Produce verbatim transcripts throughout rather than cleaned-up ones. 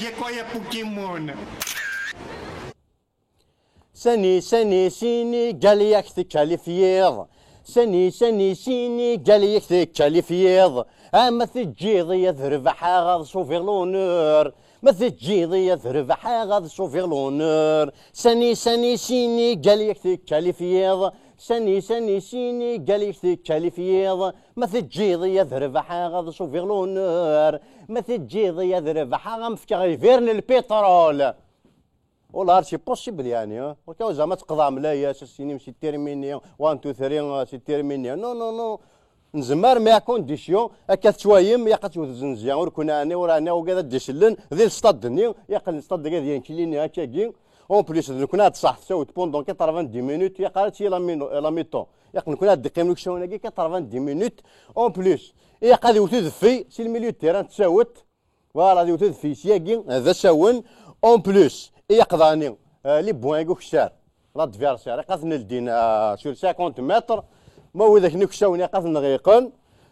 Yakk aya Pokémon. Sani, sani, sini, gal yak tekkalif yiḍ. Sani, sani, sini, gal yak tekkalif yiḍ. Ah, ma teǧǧiḍ-iyi ad rebḥeɣ, ad sauver l'honneur. Ma teǧǧiḍ-iyi ad rebḥeɣ, ad sauver l'honneur. Sani, sani, sini, gal yak tekkalif yiḍ. Sani, sani, sini, gal yak tekkalif yiḍ. Ma teǧǧiḍ-iyi ad rebḥeɣ, ad sauver l'honneur. Ma teǧǧiḍ-iyi ad rebḥeɣ, am fkeɣ ibir n lpiṭrul. Wallah, c'est possible, yeɛni, ah. Ur kan zɛama tqeḍɛem layas, as tinim c'est terminé, one, two, three, ah, c'est terminé. Non, non, non. Nezmer, mais à condition, akka tettwayem, yaq ad tewwet zenzi, ur ken-ɛni, ur ɛni, ugad ad d-isellen, di lstad-nni, yaq lstad-agi ad yenklini akkagi. En plus, d nekkni ad tṣaḥ tsawt pendant quatre-vingt-dix minutes, yaq ara tili la mi-, la mi-temps. Yaq nekkni ad d-iqqim uksawen-agi quatre-vingt-dix minutes. En plus, yaq ad iwet udeffi, si le milieu de terrain tsawt. Voilà, d yiwet udeffi syagi, d asawen. En plus, i yaqḍani, euh, les points ukessar, l'adversaire, iqaten ldin, euh, sur cinquante mètres. Ma widak n uksawen iqaten ɣiqen.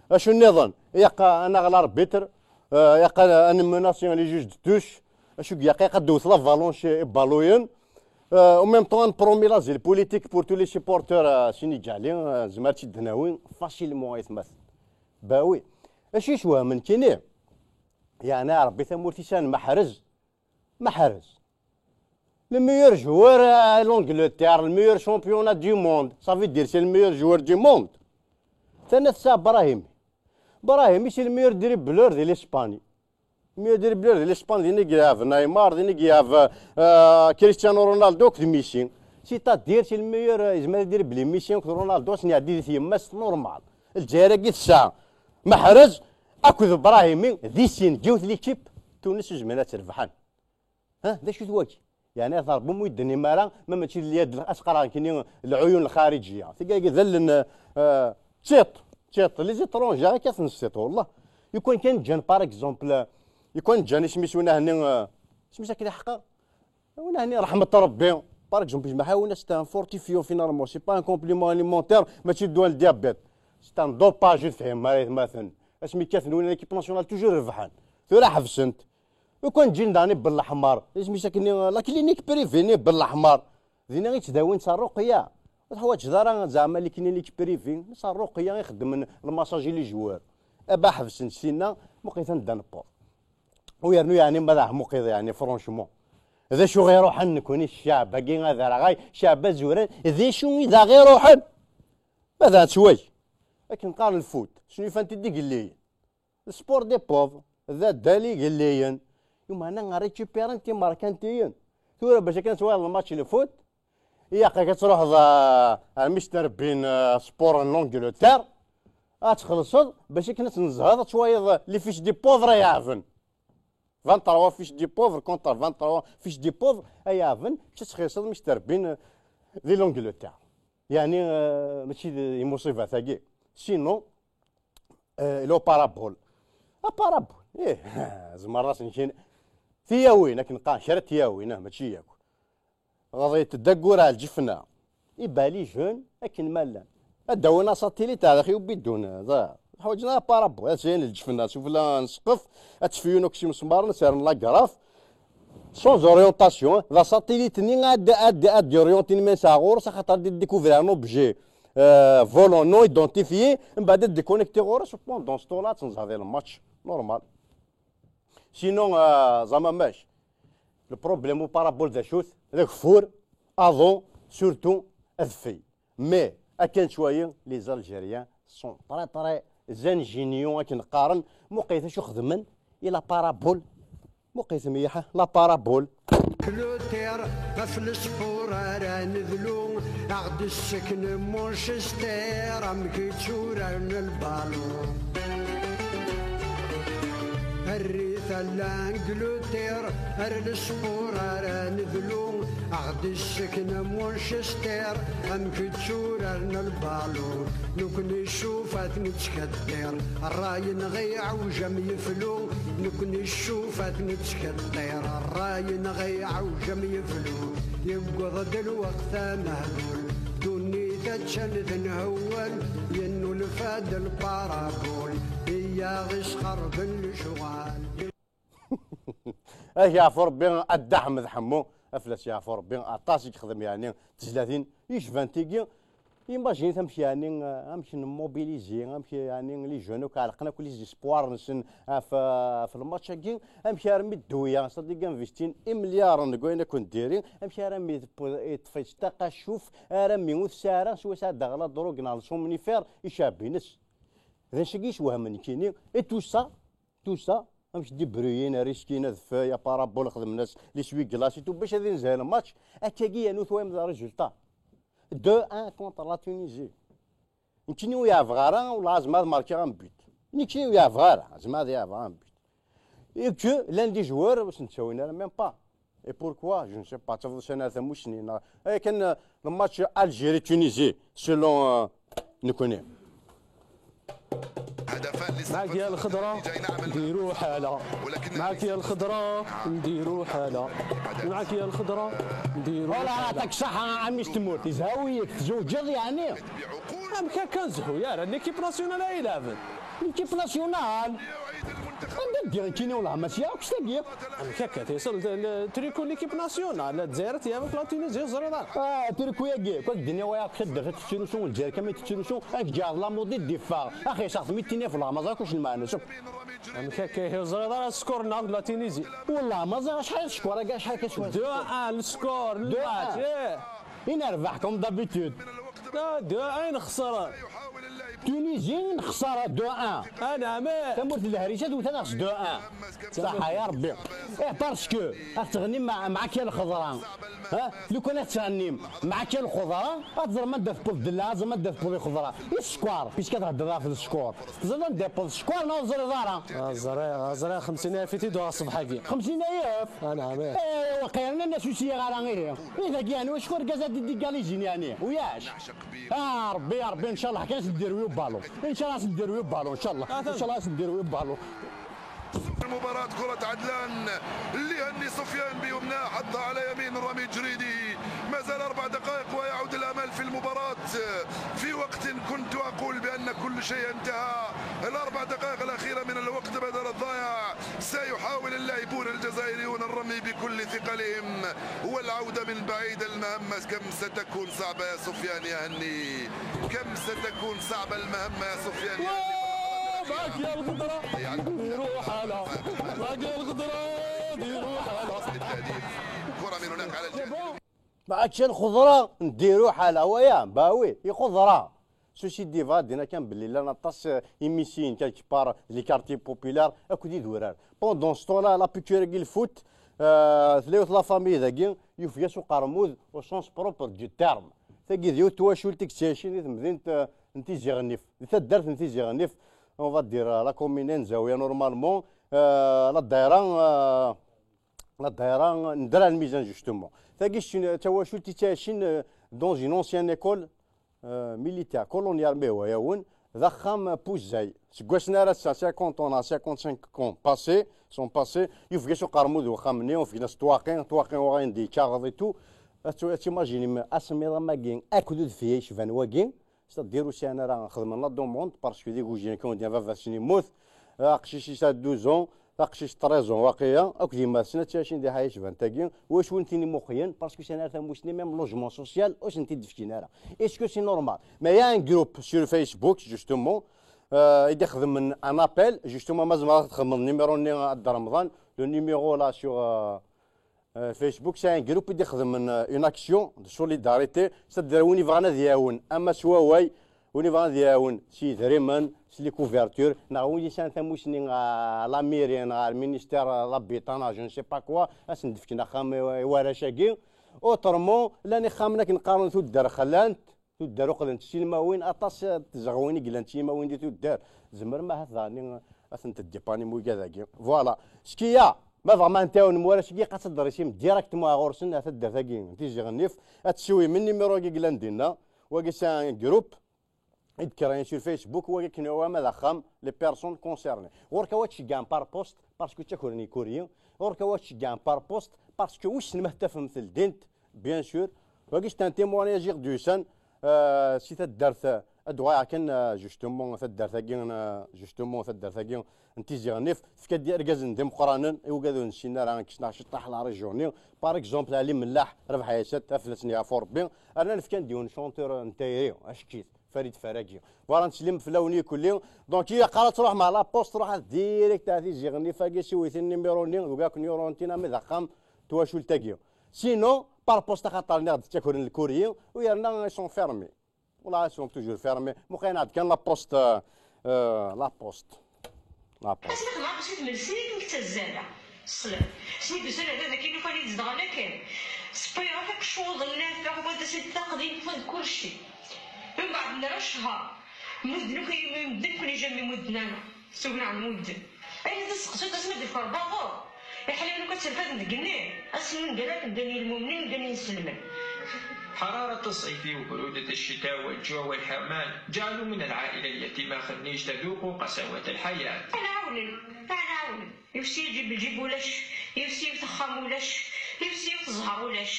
Acu nniḍen? Iqa anaɣ l'arbitre, euh, iqa an menacer les juges de touche. Acu iqa, iqa dewwet la valence i balloyen. Euh, en même temps, un premier asile politique pour tous les supporters, euh, sénégalais, euh, zmer tt-id-nawi facilement, ay tmat. Bah oui. Acu yeswehmen kini? Yeɛni Ṛebbi tamurt-is, a Mahrez. Mahrez. Le meilleur joueur à l'Angleterre, le meilleur championnat du monde. Ça veut dire c'est le meilleur joueur du monde. Tana tesɛa Brahimi. Brahimi, c'est le meilleur dribbleur de l'Espagne. Le meilleur dribbleur de l'Espagne, din i yelɛeb Neymar, din i yelɛeb, euh, Cristiano Ronaldo akked Messi. C'est-à-dire, c'est le meilleur, euh, yezmer ad idribbli Messi akked Ronaldo, ad sen-iɛeddi di tyemmat, normal. Lezzayer-agi tesɛa Mahrez akked Brahimi, di sin, yiwet l'équipe, Tunes ur zmiren ad tt-rebḥen. Ha, d acu-t wagi? Yeɛni, ad terbum wi d-tennim ara, ma mačči d lyad, ad s-qqareɣ nekkini, lɛuyun lxariǧiya. Tigagi d allen, euh, tiṭ, tiṭ, les étrangers, akka ten-nessiṭ, wallah. Yukan kan ǧǧan, par exemple, yukan ǧǧan isem-is win ahni, euh, isem-is akken iḥeqqa? Win ahni, ṛeḥmet Ṛebbi. Par exemple, jmaḥ, win c'est un fortifiant finalement, c'est pas un complément alimentaire, mačči ddwa n diabète. C'est un dopage, ur tefhimem ara, aytmaten. Asmi kkaten win l'équipe nationale, toujours rebḥen. Tura ḥebsen-t. Ukan ǧin daɣen i Belleḥmer, isem-is akken, la clinique privée-nni Belleḥmer. Dinna i ttdawin s ṛṛuqya. Ur teḥwaǧeḍ ara zeɛma les cliniques privées, s ṛṛuqya i xeddmen lmassage i les joueurs. Aba ḥebsen-t sinna, muqit anda newweḍ. U yernu yeɛni ma d aḥmuqiḍ yeɛni, franchement. D acu ɣ-iruḥen nekkni, cceɛb-agi aderɣay, cceɛb azuran, d acu i d aɣ-iruḥen? Ma d nettway. Akken qqaren lfut, snufan-t-id igelliyen. Le sport des pauvres, d addal igelliyen. Yumeɛna récupérer-n timerkantiyen. Tura bac akken ad twayeḍ lmatch n lfut, ilaq-ak ad truḥeḍ, ah, ar mister Bean, ah, sport n l'Angleterre, ad txellṣeḍ, bac akken ad tnezzheḍ, ad twayeḍ les fiches des pauvres ay iɛaben. Vingt-trois fiches des pauvres contre vingt-trois fiches des pauvres ay iɛaben, kečč ad txellṣeḍ mister Bean, ah, di l'Angleterre. Yeɛni, ah, mačči d imuṣibat-agi. Sinon, Eh, ila parabole. A parabole. Ih, zemreɣ asen kini. Tiyawin, akken qqaren, kra tiyawin, ah, mačči yakk. Ɣaḍit-d aggur ar lǧefna. Ibali jeune, akken ma llan. Ad d-awin asatilit ar daxel ubidun, da. Ḥwaǧen a parabole, ad zayen lǧefna, sufella n ssqef, ad tefyun akk s imesmaren, ad saren lagraf. Sans orientation, d asatilit-nni ad, ad, ad d-orientin ma yesɛa ɣur-s, axaṭer ad d-découvrir un objet, euh, volant non identifié, mbeɛd ad d-déconnecté ɣur-s, pendant ce temps-là, ad tenẓeḍ di lmatch, normal. Sinon, euh, zeɛma mac, le problème u parabole d acu-t? D ageffur, aḍu, surtout, adfel. Mais, akken ttwayi, les Algériens sont très, très ingénieux, akken qqaren. Muqlet acu xedmen i la parabole. Muqlet mliḥ, la parabole. Angleterre, ɣef lespur ara nedlu, aɣ-d-sseknem Manchester, amek i tturaren lbalu. Err-it a l'Angleterre, ar lespur ara nedlu, aɣ-d-isseknem Manchester, amek i tturaren lbalu. Nekni ccufat nettkeṭṭir, ṛṛay-nneɣ iɛewj am yeflu. Nekni ccufat nettkeṭṭir, ṛṛay-nneɣ iɛewj am yeflu. Yewweḍ-d lweqt amehlul, ddunit attan d nhewwel, yennulfa-d lparabul, i aɣ-isqerben lecɣal. Ad yeɛfu Rebbi a Dda Ḥmed Ḥemmu, ad fell-as yeɛfu Rebbi, aṭas i yexdem yeɛni tezlatin yecban tigi. Imagine amek yeɛni, amek nemmobilizi, amek yeɛni les jeunes akk ɛelqen akk les espoirs-nsen ɣef, ɣef lmatch-agi, amek armi d-duya, c'est-à-dire investin imelyaren deg wayen akk n diri, amek armi yeṭṭef-itt taqacuf, armi ur tesɛi ara, swayes ad d-taɣ la drogue neɣ le somnifère, iceɛben-ines. D acu i yeswehmen nekkini, et tout ça, tout ça, amek débrouiller, risquer, adfel, ya parabole, xedmen-as l'essuie-glace et tout, bac ad inzeh le match, akkagi yernu twayem le résultat. Deux un contre la Tunisie. Nekkini ur yeɛbeɣ ara, wellah azma ad markiɣ un but. Nekkini ur yeɛbeɣ ara, azma ad yeɛbeɣ un but. Et que llan des joueurs ur sen-ttawin ara même pas. Et pourquoi? Je ne sais pas. Tafeḍ sani ar tamusni neɣ akken, euh, le match Algérie-Tunisie selon, euh, nekkni. معك يا الخضرة، ديروا حالة. معك يا الخضرة، ديروا حالة. معك يا الخضرة، ديروا حالة. عطاك الصحة عمي ستمورت، يزهاويك تزوجض يعني. Am kaka nzehhu yara, l'équipe nationale ay laben. L'équipe nationale. Anda ddiɣ nekkini, wellah ma sliɣ akk s tagi. Am kaka, tesel triko l'équipe nationale, Lezzayer tiyam la Tunisie, ẓriḍ ara. Ah, triko-agi, quoi que d-nniɣ, wa akk taddart ad tettrusu, Lezzayer kamel tettrusu, ad k-ǧǧeɣ la mode d-iffeɣ. Axi saɣ tmittini ɣef leɛmaẓ akk ucen meɛna-s akk. Am kaka, ur ẓriḍ ara score-nneɣ d la Tunisie. Wellah ma ẓriɣ acḥal score-agi, acḥal ka score. Deux un le score, le match. I nerbeḥ comme d'habitude. Deux un nexser. Tunisie nexser deux un. Anɛam. Tamurt n Lehrica tewwet-aneɣ s deux un. Ṣaḥa ya Rebbi. Eh, parce que ad teɣnim مع, مع كيا الخضرة. Ha? Lukan ad teɣnim مع كيا الخضرة, ad teẓrem anda tewweḍ ddella, ad teẓrem anda tewweḍ lxeḍra. I sskeṛ, puisque ad theddreḍ ɣef sskeṛ. Teẓriḍ anda yewweḍ sskeṛ neɣ ur teẓriḍ ara? Ah, ẓriɣ, ah, ẓriɣ, xemsin alef i t-id-uɣeɣ ṣṣbeḥ-agi. Xemsin alef? Anɛam. Eh, waqila nnan-as ur sliɣ ara ihi. I dagi yeɛni wacu argaz ad d-igalizin yeɛni? Uyac? Ah, Rebbi, ya Rebbi, ncallah kan ad s-ndirwi ubalu. Ncallah ad s-ndirwi ubalu, ncallah. Ncallah ad s-ndirwi ubalu. مباراة كرة عدلان اللي يهني سفيان بيمنى، حطها على يمين رامي جريدي. ما زال أربع دقائق ويعود الأمل في المباراة، في وقت كنت أقول بأن كل شيء انتهى. الأربع دقائق الأخيرة من الوقت بدل الضائع سيحاول اللاعبون الجزائريون الرمي بكل ثقلهم والعودة من بعيد. المهمة كم ستكون صعبة يا سفيان يا هني، كم ستكون صعبة المهمة يا سفيان يا هني. معك يا الخضرة، ديروا حالة. معك يا الخضرة، ديروا حالة. كرة من هناك على الجهة. معك يا الخضرة، نديروا حالة. ويا، bah oui, i xeḍra. Ceci dit, va, dina kan belli llan aṭas, euh, imisiyen quelque part, les quartiers populaires, akked idurar. Pendant ce temps-là, la piqûre-agi lfut, euh, tella yiwet la famille dagi, yufeg-as uqermud au sens propre du terme. Tagi d yiwet twacult i yettɛicin di temdint, euh, n Tizi Ɣennif, di taddart n Tizi Ɣennif, on va dire, euh, la commune n Zawiya normalement, euh, la daïra, euh, la daïra n Dra Lmizan, justement. Tagi d tawacult i yettɛicin, euh, dans une ancienne école, euh, militaire, coloniale, mais ouais, yawen, d axxam Puzzay. Seg wass-nni ar ass-a, cinquante ans, cinquante-cinq ans passés, sont passés, yufeg-as uqermud n uxxam-nni, ufgen-as ṭṭwaqi, ṭṭwaqi uɣayen d ikaɣeḍ et tout. Ad tu-, ad timajinem asemmiḍ am wagi, akked udfel yecban wagi, c'est-à-dire ur sɛin ara xedmen la demande, parce que d igujilen kan, ur d-yan baba-tsen yemmut, aqcic yesɛa douze ans, taqcict treize ans waqila, akked yemma-tsen ad ttɛicin di lḥaya yecban tagi, wacu n tin imuqyen, parce que sɛin ar tamusni, même logement social, ur sen-t-id-fkin ara. Est-ce que c'est normal? Mais il y a un groupe sur Facebook, justement, euh, i d-ixedmen un appel, justement, ma tzemreḍ ad txedmeḍ numéro-nni a Dda Remḍan, le numéro là sur, euh, euh, Facebook, c'est un groupe i d-ixedmen, euh, une action de solidarité, c'est-à-dire win ibɣan ad iɛawen, ama s wawal, win ibɣan ad iɛawen s yidrimen, s les couvertures, neɣ win yesɛan tamusni ɣer la mairie, neɣ ɣer le ministère, euh, l'habitat, neɣ je ne sais pas quoi, ad sen-d-fken axxam i, i warrac-agi. Autrement, llan ixxamen akken qqaren tuddar xlant, tuddar uqdent s tilmawin, aṭas, euh, n tzeɣwin i yellan d tilmawin di tuddar. Tzemrem ahat daɣen ad tent-id-ipanim wigad-agi. Voilà. Skiya, ma tebɣam ad ten-tɛawnem warrac-agi, ad tadresim directement ɣur-sen ar taddart-agi n Tizi Ɣennif, ad tessiwim numéro-agi yellan dinna, wagi c'est un groupe i d-créé sur Facebook, wagi akken yuɣ ama d axxam, les personnes concernées. Ɣur-k a wa tceggɛem par poste, parce que ttakren ikuriyen, ɣur-k a wa tceggɛem par poste, parce que wissen ma tettafem teldint, bien sûr. Wagi c'est un témoignage i ɣ-d-yusan, euh, si taddart, euh, Ad uɣaleɣ kan, euh, justement, taddart-agi, euh, justement, taddart-agi n Tizi Ɣennif, tefka-d irgazen d imeqqranen i wigad ur nessin ara, kečč neɣ ciṭṭaḥ la région-nni. Par exemple, Ali Mellaḥ, Rabaḥ Ayasat, aflas-nni ɣef Rebbi, rnan fkan-d yiwen chanteur n tayri, ackit, Farid Faragi. Voilà, nettsellim fell-awen ikulli. Donc, i yeqqar ad truḥem ɣer la poste, truḥ direct ar Tizi Ɣennif-agi, siwit-in numéro-nni, deg akken yuruntin, ama d axxam, twacult-agi. Sinon, par poste, axaṭer nniɣ-d ttakren lkuriyi, u yerna ils sont fermés. Voilà, ils sont toujours fermés. Muqel-aɣ-d kan la poste, euh, euh, la poste. La poste. Asmi xedmeɣ aṭas i tmelsin akken ttazzaleɣ. Ṣṣleɣ. Asmi d-usan ar da akken ufan-iyi zedɣen akken. Ṣebbiṛat akk ccuḍen, naf, akk wanta s taqdimt, ufan kulci. Mbeɛd nra ccher. Mudden akk, medden akk ijam i mudden, ana. Sugneɣ n mudden. Ayen i d-testeqsiḍ asmi d-iffeɣ lbabuṛ, iḥlayen akk ad tterfaden deg igenni, ass n ungal akk ddan yilmumnen, ddan yinselmen. حرارة الصيف وبرودة الشتاء والجوع والحرمان جعلوا من العائلة اليتيمة خنيش تذوق قساوة الحياة. Ad nɛawnen, ad nɛawnen. Yefsi lǧib, lǧib ulac, yefsi yiwet axxam ulac, yefsi yiwet zzher ulac.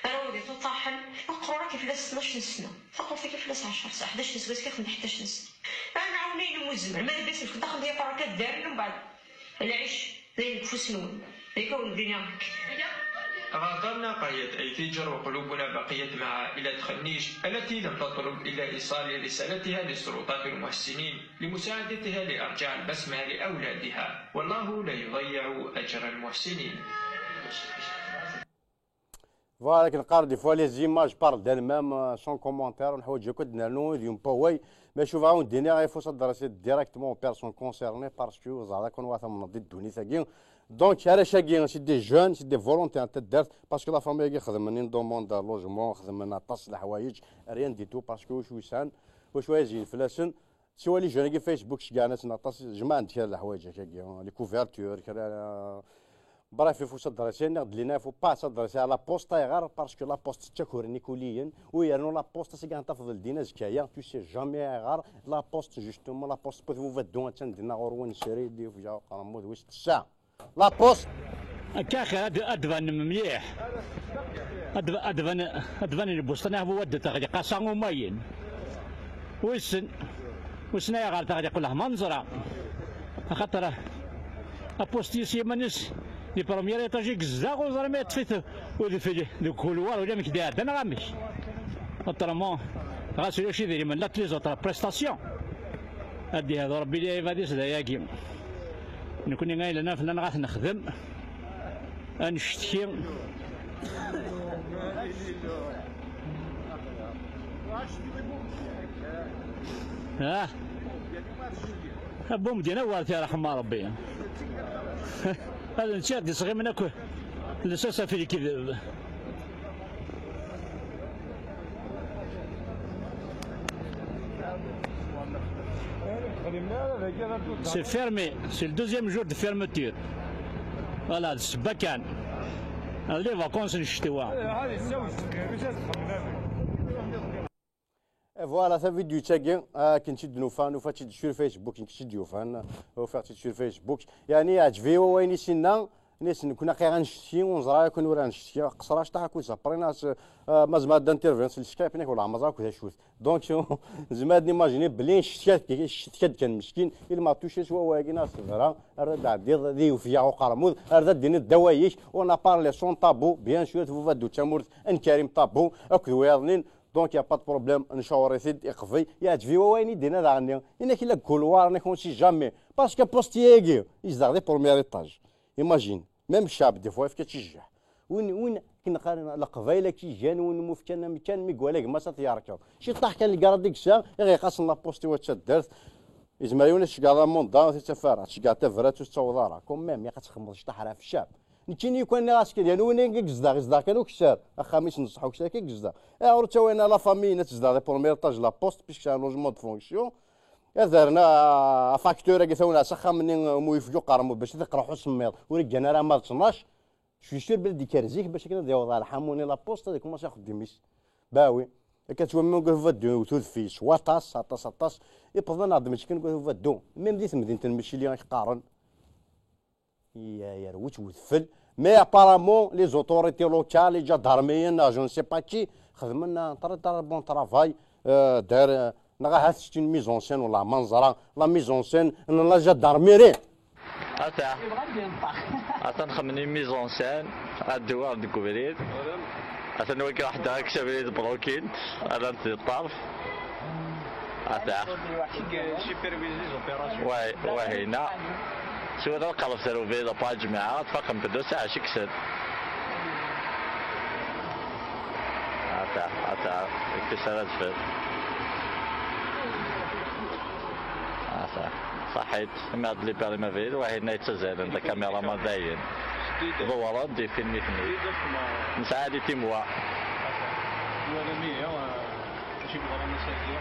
Arraw ad iṭuṭaḥen, aqrur-agi fell-as tnac n sna, taqurt-agi fell-as ɛecṛa, ḥdac n seggas, kif n ḥdac n sna. Ad nɛawen ayen umi nezmer, ma d ass n lfeṭṭa, xedmet iqrur-agi ad ddaren, mbeɛd lɛic d ayen deg ufus-nwen. Akka wen-d-iniɣ nekk. غادرنا قرية أيتيجر وقلوبنا بقيت مع عائلة خنيش التي لم تطلب إلا إيصال رسالتها للسلطات والمحسنين لمساعدتها لإرجاع البسمة لأولادها، والله لا يضيع أجر المحسنين. Voilà, akken qqar des fois les images parlent d'elles-mêmes, euh, sans commentaire, neḥwaǧ akk ad d-nernu d yempaway. Mais je vais vous dire, il faut s'adresser directement aux personnes concernées parce que vous avez qu'on va faire des données. Donc, arrac-agi, c'est des jeunes, c'est des volontaires n taddart, parce que la famille-agi xedmen une demande de logement, xedmen aṭas n leḥwayeǧ, rien du tout, parce que wacu yesɛan, wacu ara yezyen fell-asen, siwa les jeunes-agi Facebook, ceggɛen-asen aṭas, jemɛen-d kra n leḥwayeǧ akkagi, les couvertures, kra, bref, il faut s'adresser, nniɣ-d lina, il faut pas s'adresser à la poste, ayɣer, parce que la poste tettaker inikuliyen, u yernu la poste, ass-agi ad tafeḍ ldin azekka-ya, tu sais jamais ayɣer, la poste, justement, la poste, tewwet baba-twen, attan dinna ɣur-wen, srid, yufja uqermud, wis tesɛa. La poste. Akka axir ad, ad d-banem mliḥ. Ad d-, ad d-ban-, ad d-banen lbusṭan, aḥbu ad d-taɣli qasa umayen. Wissen, wissen ayɣer taɣli qullah ma neẓra. Axaṭer apusti s yiman-is di premier étage i yezdeɣ, ur ẓri ma yeṭṭef-it udfel deg couloir ula amek d-iɛedda neɣ amek. Autrement, ɣas ulac idrimen, la les autres prestations. Ad d-ihdu Rebbi li ɛibad-is d ayagi. Nekni ay lana fell-aneɣ ad t-nexdem. Ad necteki. Ah. Abumedyan awer t-yerḥem Rebbi. Ad nečča d-isɣimen akk. Lsas af lekdeb. C'est fermé. C'est le deuxième jour de fermeture. Voilà, d ssebba kan. Les vacances n ccetwa. Et voilà, tavidyut-agi, akken tt-id-nufa, nufa-tt-id sur Facebook, nekk tt-id-yufan, ufiɣ-tt-id sur Facebook. Yeɛni, yeɛǧeb-iyi wayen i s-inna, ini-as nekkni aqi ad ncetki, ur neẓra ara akken ur ad ncetki, qeṣṣer acṭaḥ akked ça, après nas, ah, ma zemreɣ ad d-interveniɣ s le Skype, nekk ur neẓra akk d acu-t. Donc, zemreɣ ad n-imaginer belli ncetki-, ncetki-d kan meskin, il m'a touché s wawal-agi, nas tebra, ar ad d-tɛeddiḍ di ufya uqermud, ar ad d-tiniḍ d awal-ik, on a parlé sans tabou, bien sûr, tbuba d tamurt n Karim Tabou, akked wiyaḍnin, Donc, y a pas de problème, ncawṛet-id, iqbel, yeɛǧeb-iyi wayen i d-yenna daɣen-nni. Yenna-k la couloir, nekk on sait jamais. Parce que poste-agi, yezdeɣ di premier étage. Imagine, même ccab, des fois, yefka-tt i jjiḥ. Win, win, akken qqaren, Leqbayel akka i gan, win mu fkan amkan, mi iwala gma-s ad t-yerkeḍ. Ciṭṭaḥ kan lgarad i yesɛa, iɣiq-asen la poste-iw ad taddart. Yezmer yiwen ad tceggɛeḍ amunda, ur t-ittaf ara, tceggɛeḍ tabrat ur tettaweḍ ara. Quand même, ilaq ad txedmeḍ ciṭṭaḥ ara ɣef ccab. Nekkini kan nniɣ-as kan, yernu win i yezdeɣ, yezdeɣ kan ukessar. Axxam-is n ṣṣeḥ ukessar kan i yezdeɣ. Ayɣer ur ttawin ara la famille-nni ad tezdeɣ di premier étage la poste, puisque c'est un logement de fonction. Ad rren a, a facture-agi tawna s axxam-nni mu yefgi uqermud bac ad iqerreḥ usemmiḍ. Ur iggan ara ma d tnac. Je suis sûr belli d-ikker zik bac akken ad yaweḍ ɣer lḥamu-nni la poste, ad ikumaṣi axeddim-is. Bah oui. Akka ttwammi ugur vaddu tudef-is, waṭas, aṭas, aṭas. Iwweḍ-aneɣ-d mačči kan ugur vaddu. Même di temdint n Micili i k-qqaren. Ya-, yerwi-tt wedfel. Mais apparemment, les autorités locales, les gendarmes, je ne sais pas qui, xedmen un très, très bon travail, euh, der, euh, Neɣ ahat kečč une mise en scène, wala ma neẓra la mise en scène n la gendarmerie. Ata. Ata nxemmen une mise en scène, ad d-uɣal deg ubrid. Atan wagi waḥed akes abrid blokint, rran-t di ṭṭerf. Ata. Supervise les opérations. Wa, wahina. Tura qerreb terwebrid apa a ǧmaɛa, tfaqem-d usaɛa ciksen. Ata, ata, ikes ara zfel. Ata, ṣaḥit, imi ad libérim abrid, wahina yettazalen, d akamiraman dayen. Ḍewren-d, ifilm-iten-id. Nesɛa di timwa. Mačči deg ɣrama-agi.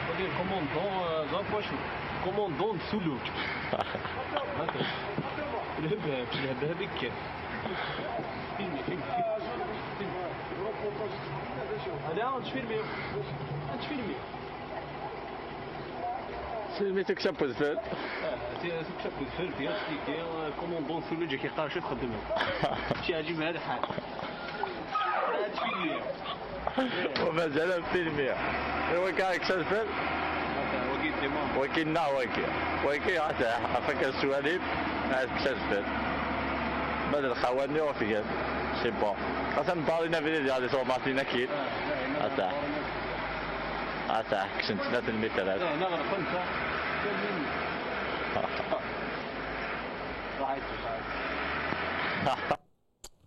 Wagi d commandant, euh, d acu? Commandant de Soulouk. Lehbab, lehbab ikkat. Filmi, filmi, filmi. Allez, ad tfilmi. Ad tfilmi. Filmi tukksa n wedfel. Ah, ti-, tukksa n wedfel, ti-, ti-, ti-, commandant Soulouk, ǧek yeqqar acu txeddem. Ur tt-yeɛǧib ara lḥal. Ad tfilmi. Wa mazal am filmi. Iwa ka aksas fel? Wagi d imam. Wagi nna wagi. Wagi ata afak as-swalib. Aksas fel. Ma d lxawa-nni ur tgan. C'est bon. Atan barina vini di adi tuɣmatin akid. Ata. Ata, kksen-t snat lmitrat.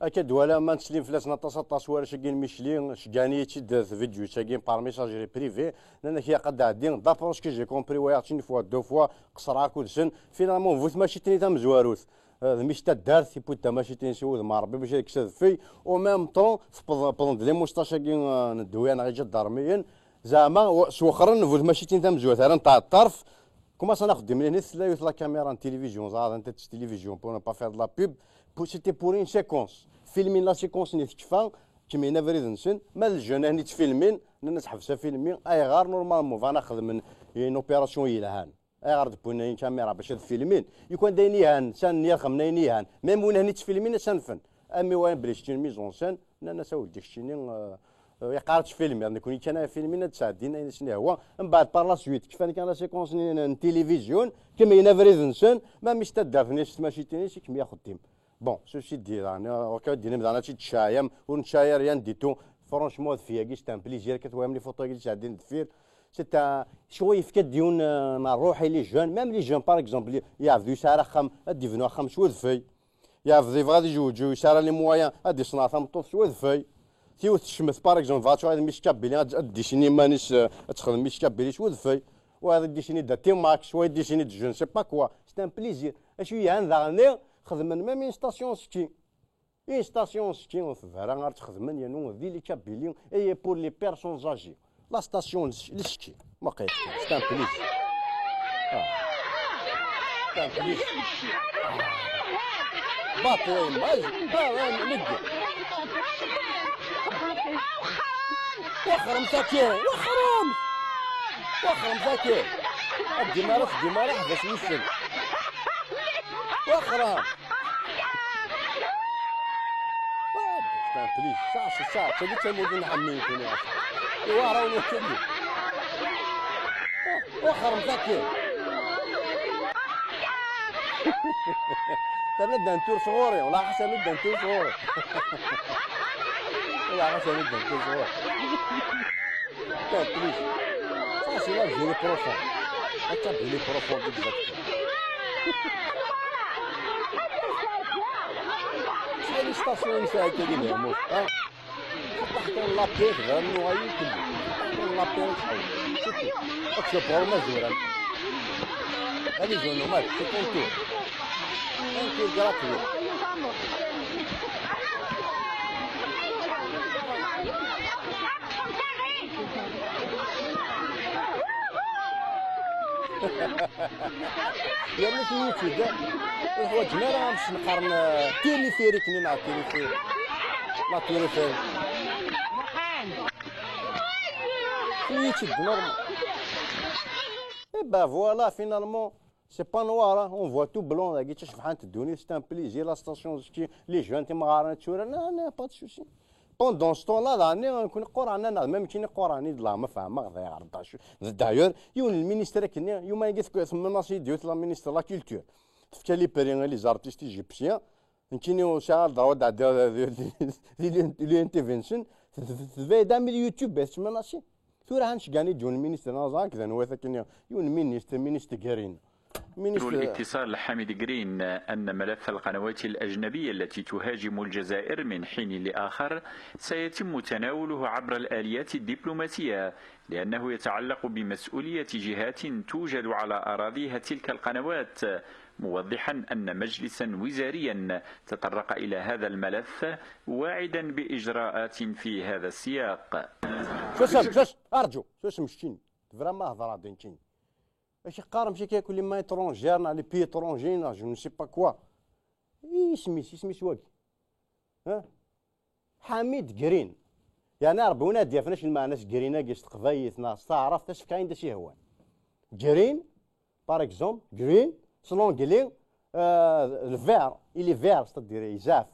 Akka d-wala ma neslim fell-asen aṭas, aṭas warrac-agi n Micli, ceggɛen-iyi-tt-id tvidyut-agi par messagerie privée, nnan-ak ilaq ad d-ɛeddi, d'après ce que j'ai compris, wayeɣ-tt une fois, deux fois, qesreɣ akked-sen, finalement bu tmacint-nni tamezwarut, eh, d mmi-s n taddart, yewwi-d tamacint-nni s wudem n Ṛebbi bac ad yekkes adfel, au même temps, tewweḍ-d les moustaches-agi, eh, n ddewya neɣ iǧadarmiyen, zeɛma, wa-, swexren bu tmacint-nni tamezwarut, rran-tt ɣer ṭṭerf, Commence axeddim-nni, tella yiwet la caméra n télévision, ẓer, anta d télévision, pour ne pas faire de la pub, pour, c'était pour une séquence. Filmin la séquence-nni tekfa, kemmlen abrid-nsen, ma d ljeune-ahni ttfilmin, nnan-as ḥbes afilmi, ayɣer normalement bɣan ad xedmen une opération yelhan? Ayɣer d-wwin une caméra bac ad filmin? Yukan d ayen yelhan, san-nni ad xedmen ayen yelhan, même win-ahni ttfilmin ad s-anfen. Am i wayen belli keččini mise en scène, nnan-as a weldi keččini, eh, eh, yeqqar-d filmiḍ, nekkni kan ara filmin ad sɛeddin ayen asen-ihwa. Mbeɛd par la suite, kfan kan la séquence-nni n, n télévision, kemmlen abrid-nsen, ma mmi-s n taddart-nni s tmacint-nni, i kemmel axeddim. Bon, ceci dit, daɣen, eh, ur k-d-inim daɣen ad tt-id-tcayam, ur ncayer rien du tout. Franchement, adfel-agi, c'est un plaisir, akka twayam les photos-agi d-sɛeddin deffir. C'est un, ccɣel yefka-d yiwen, eh, n ṛṛuḥ i les jeunes, même les jeunes, par exemple, yeɛbed yesɛa ara axxam, ad d-ibnu axxam s wedfel. Yeɛbed yebɣa ad yezweǧ, ur yesɛi ara les moyens, ad d-iṣneɛ tameṭṭut s wedfel. Tiwet tecmet, par exemple, bɣa ad tuɣal d Miss Kabyle, ad, ad d-dessiner iman-is, eh, ad texdem Miss Kabyle s wedfel. Wayeḍ ad d-dessiner d T-Max, wayeḍ ad d-dessiner d je ne sais pas quoi. C'est un plaisir. Acu yelhan daɣen, xedmen même une station ski. Une station ski, ur tebɣi ara ad tt-xedmen, yernu di les Kabyles, et pour les personnes âgées. La station n ski, ma qed, c'est un plaisir. Ah. C'est un plaisir. Ah. Bateau, image, ah, ouais, le gars. Wexxrem saki, wexxrem. Wexxrem saki. Ad d-imar, ad d-imar, ḥbes wissen. Wexxrem. C'est un plaisir. Ça, c'est ça. C'est le thème de Hamid, c'est ça. Et voilà, on est chez lui. Wexxrem saki. Terna ddan tur sɣur-i, wala ḥaca mi ddan tur sɣur-i. Wala ḥaca mi ddan tur sɣur-i. Putain, plus. Ça, c'est la Guinée profonde. Atta Guinée profonde, exactement. شحال من station نساء كاين هنا، ها؟ حتى حتى لابيك غير نوغايي كله. حتى لابيك شحال. شوفي، اكتب غير ما زوران. غادي يجيو نومات، c'est ton tour. Un tour gratuit. Yerna tiyita da, ur ḥwaǧen ara ad sen-qqaren, eh, téléphérique-nni neɣ téléphérique. La téléphérique. Tiyita d normal. Et ben voilà, finalement, c'est pas noir, hein. On voit tout blanc, dagi d tacebḥant ddunit, c'est un plaisir, la station ski, les jeunes, timɣarin, ttura, non, non, pas de souci. Pendant ce temps-là, daɣen, nekni qquṛɛen-aneɣ, même nekni qquṛɛen-id, la ma fehmeɣ, d ayɣer, d acu, d d'ailleurs, yiwen n lministre akkenni, yuma-agi tk-, temmennas-iyi-d yiwet la ministre de la culture. Tefka les prix i les artistes égyptiens, nekni ur sɛiɣ ara le droit ad ɛeddiɣ di, di, di, di l'intervention, tebɛed-am di YouTube, tettmennas-iyi. Tura ḥan ceggan-iyi-d yiwen n ministre, neɣ ẓer-ak d anwa-t akkenni, yiwen n ministre, ministre Guérin. Ministre. الاتصال حامد جرين أن ملف القنوات الأجنبية التي تهاجم الجزائر من حين لآخر سيتم تناوله عبر الآليات الدبلوماسية، لأنه يتعلق بمسؤولية جهات توجد على أراضيها تلك القنوات، موضحا أن مجلسا وزاريا تطرق إلى هذا الملف، واعدا بإجراءات في هذا السياق. Susem, sus, arǧu, susem keččini. Vraiment, hḍeṛ-d nekkini. Acu qqaren, mačči akka, les mains étrangères, neɣ les pays étrangers, neɣ je ne sais pas quoi. Isem-is, isem-is wagi? Ha? Ḥamid Green. Yeɛni Ṛebbi win ad d-yafen acu lmeɛna-s Green-agi s teqbaylit neɣ s taɛrabt, ad s-fkeɣ ayen d as-yehwan. Green, par exemple, green, s l'anglais, euh, le vert, il est vert, c'est-à-dire, il est vert.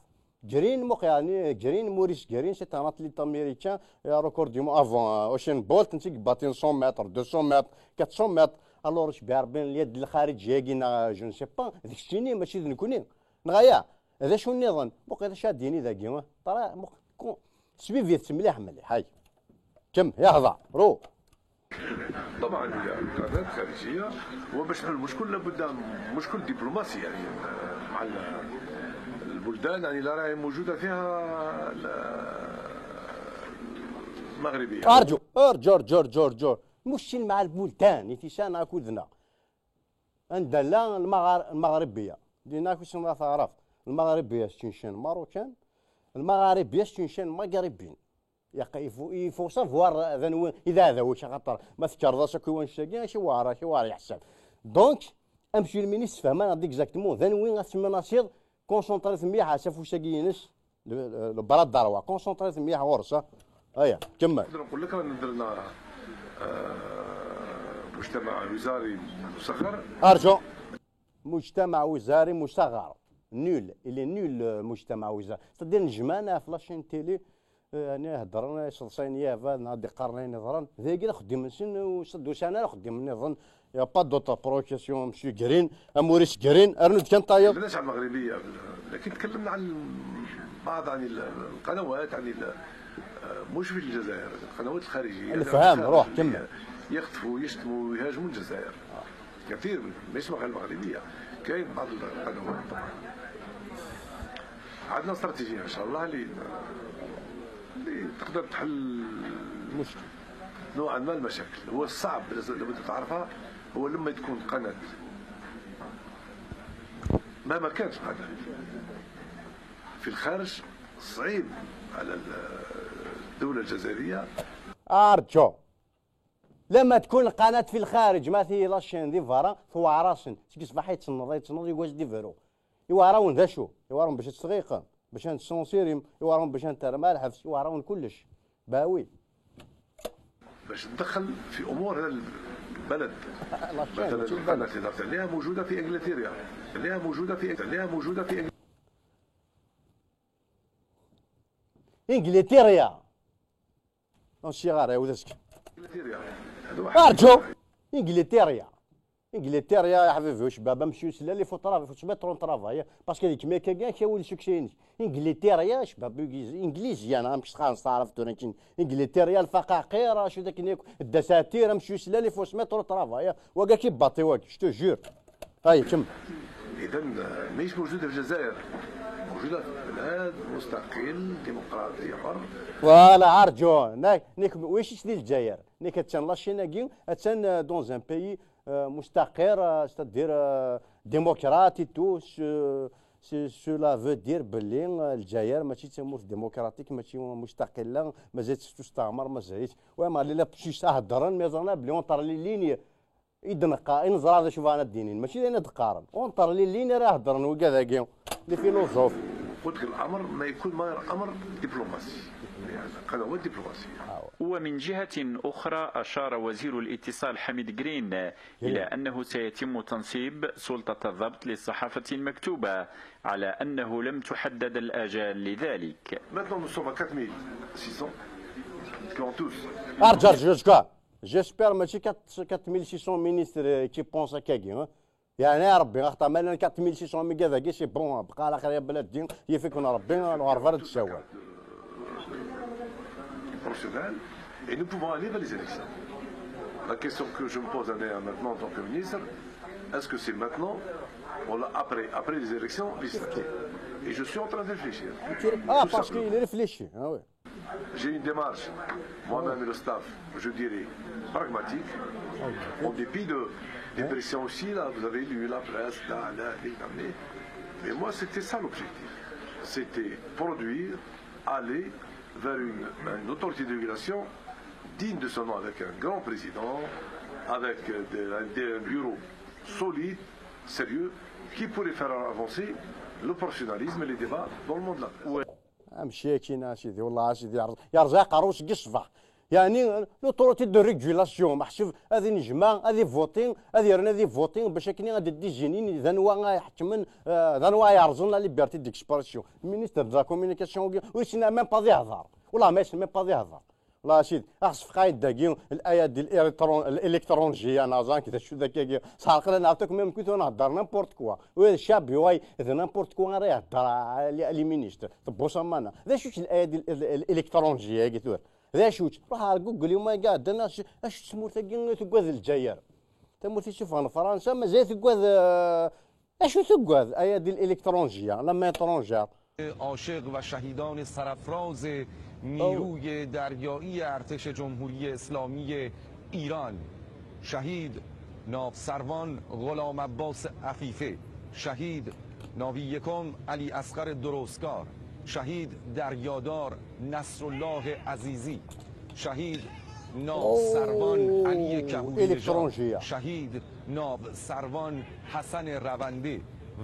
Green, muq, yeɛni, Green, Maurice Green, c'est un athlète américain, il a record du monde avant, euh, Usain Bolt, netta i yebaṭin cent mètres, deux cents mètres, quatre cents mètres. Alors, ur cbiɛ Ṛebbi, lyad lxariǧi-agi, neɣ, je ne sais pas, d keččini, mačči d nekkni. Neɣ aya, d acu nniḍen? Muq, d acu ad d-yini dagi, ah? Tara, muq, ku-, suivit-tt mliḥ, mliḥ, hay. Kem, yahḍa, ru. طبعا القرارات الخارجيه هو باش نحل المشكل لابد مشكل دبلوماسي، يعني، مع ال-، البلدان، يعني، اللي راهي موجوده فيها ال-، المغربيه. ارجو، ارجو، ارجو، ارجو، ارجو. مشكل مع البلدان، يتيسان اكودنا. عندنا لا المغار-، المغربيه. دينا كي سمعت عرفت. المغربيه c'est une chaîne marocaine. المغاربيه c'est une chaîne maghrébine. Yaq-, il faut, il faut savoir, euh, d anwi i d aɛdaw-ik, axaṭer ma tekkreḍ-as akk i wannect-agi, acu weɛṛ, acu weɛṛ yeḥsab. Donc, a monsieur le ministre, fehmeɣ-d exactement d anwi ad tmenasiḍ, concentré-t mliḥ s afus-agi-ines, le, le, le bras droit, concentré-t mliḥ ɣur-s, ha? Aya, kemmel. نقدر نقول لك رانا درنا، آه، مجتمع وزاري مصغر. ارجو. مجتمع وزاري مصغر. Nul. Il est nul, le مجتمع وزاري. C'est-à-dire, nejmaɛen ɣef la chaîne télé, euh, yani, heddren, iseḍsayen yabad, neɣ ad d-iqqaren ayen iḍran. D ayagi i d axeddim-nsen, ur s-d-usan ara axeddim nniḍen. Il y a pas d'autre provocation, monsieur Green, a Maurice Green, rnu-d kan tayeḍ. ما تكلمناش عن المغربية، لكن تكلمنا عن بعض، عن ال-، القنوات، عن ال-، آه، مش في الجزائر، القنوات الخارجية. نفهم، روح، كمل. يخطفوا، يشتموا، يهاجموا الجزائر. كثير من، مش مغ-، المغربية، كاين بعض القنوات طبعا. عندنا استراتيجية إن شاء الله اللي، اللي تقدر تحل مشكل. نوعا ما المشاكل. هو الصعب بالنسبة، لابد تعرفها، هو لما تكون قناة مهما كانت القناة في الخارج، صعيب على ال-، الدولة الجزائرية. ارجو. لما تكون القناة في الخارج، ما في la chaîne دي فارا، فوعراسن. سكي صباح يتصنض، يتصنض، يواز دي فيرو. يوعراون ذا شو؟ يوعراون باش تسغيقم، باش تسونسيريم، يوعراون باش ترمى الحبس، يوعراون كلش. باوي. باش تدخل في أمور هذا البلد. La chaîne، مثلًا، ماشي البلد. القناة اللي درت عليها موجودة في إنجلتيريا. عليها موجودة في، عليها موجودة في إنجلتيريا. إنجلتيريا. نمشي غير يا ولدك. إنجلتيريا. هذا واحد. ارجو. إنجلتيريا. إنجلتيريا يا حبيبي، واش بابا مشي سلا لي فو طرافاي، فو سميت ترون طرافاي، باسكو هذيك ميكا كاع كي ولد سوكسيني. إنجلتيريا، اش بابا إنجليزي، إنجليزي، أنا مش خاص تعرف تورنتين. إنجلتيريا، الفقاقير، شو ذاك نيك، الدساتير، مشي سلا لي فو سميت ترون طرافاي، وكا كي باطي وكا، شتو جور. هاي تم. إذن، آه، ماهيش موجودة في الجزائر. موجودة في بلاد مستقل، ديمقراطي، حر. فوالا، ارجو. ناك، نيك، ويش يسدي الجزائر؟ نيك، اتسان لاشين اكي، اتسان، آه، دون ان بيي، آه، مستقر، آه، ستادير، آه، ديمقراطي تو، سو-، سو-، سولا فو دير بلي، آه، الجزائر ماشي تموت ديمقراطيك، ماشي مستقلة، مازال تستعمر، مازال. وما لي لا بشي ساهدرن، مي زرنا بلي اونتر لي ليني. I d-neqqa-، i neẓra d acu bɣan ad d-inin, mačči d ayen ad d-qqaren. Unṭer lili-nni ara heddren wigad-agi, les philosophes. قلت لك الأمر ما يكون ما أمر دبلوماسي. قنوات دبلوماسية. ومن جهة أخرى، أشار وزير الاتصال حميد جرين إلى أنه سيتم تنصيب سلطة الضبط للصحافة المكتوبة، على أنه لم تحدد الآجال لذلك. Maintenant, nous sommes à quatre mille six cents qui ont tous. ارجع ارجع ارجع. J'espère ماشي quatre mille six cents ministres qui pensent هكاكي. يعني يا ربي، اخطا مالا quatre mille six cents ميغا ذاكي، c'est bon، بقى على خير يا بلادي، يفيكم ربي، الغرفه راه تساوى. Professionnels, et nous pouvons aller vers les élections. La question que je me pose maintenant en tant que ministre, est-ce que c'est maintenant ou là, après, après les élections législatives? Et je suis en train de réfléchir. Ah, Tout parce simplement. qu'il réfléchit. Ah oui. J'ai une démarche, moi-même et le staff, je dirais, pragmatique. En dépit de, des pressions aussi, là, vous avez lu la presse, là, là, là, mais, mais moi, c'était ça l'objectif. C'était produire, aller vers une, une autorité de régulation digne de son nom, avec un grand président, avec euh, des- un, des- un bureau solide, sérieux, qui pourrait faire avancer le professionnalisme et les débats dans le monde de la presse. امشي كاين اسيدي، والله اسيدي يرزق، يرزق قروس قصفه. يعني l'autorité de régulation، محسوب هذه نجمه، هذه فوتين، هذه رنا هذه فوتين باش هكني غادي ديزينين ذا نوا يحكمن، آه، ذا نوا يرزن la liberté d'expression. Ministre de la communication ويسنا même pas يهضر، والله ما يسنا même pas يهضر. والله اسيدي، اخ صفقاين داكي الايادي الالكترون الالكترونجيه نازان كذا شو ذاك، صار قلنا نعطيكم même كنت نهضر n'importe quoi، وهذا الشاب يواي ذا n'importe quoi راه يهضر على les ministres. طبو سمانا ذا شو الايادي الالكترونجيه قلت له، ذا شو روح على جوجل يوم قاعد انا اش تسمو ثاكي تقعد الجزائر. تموت يشوفها فرنسا مازال تقعد، آه، اش تقعد ايادي الالكترونجيه la main étrangère. عاشق و شهیدان سرافراز نیروی دریایی ارتش جمهوری اسلامی ایران، شهید ناوسروان غلام عباس عفیفه، شهید ناوی یکم علی اصغر درستکار، شهید دریادار نصرالله عزیزی، شهید ناوسروان علی کهولی نژاد، الکترونجیه. شهید ناوسروان حسن رونده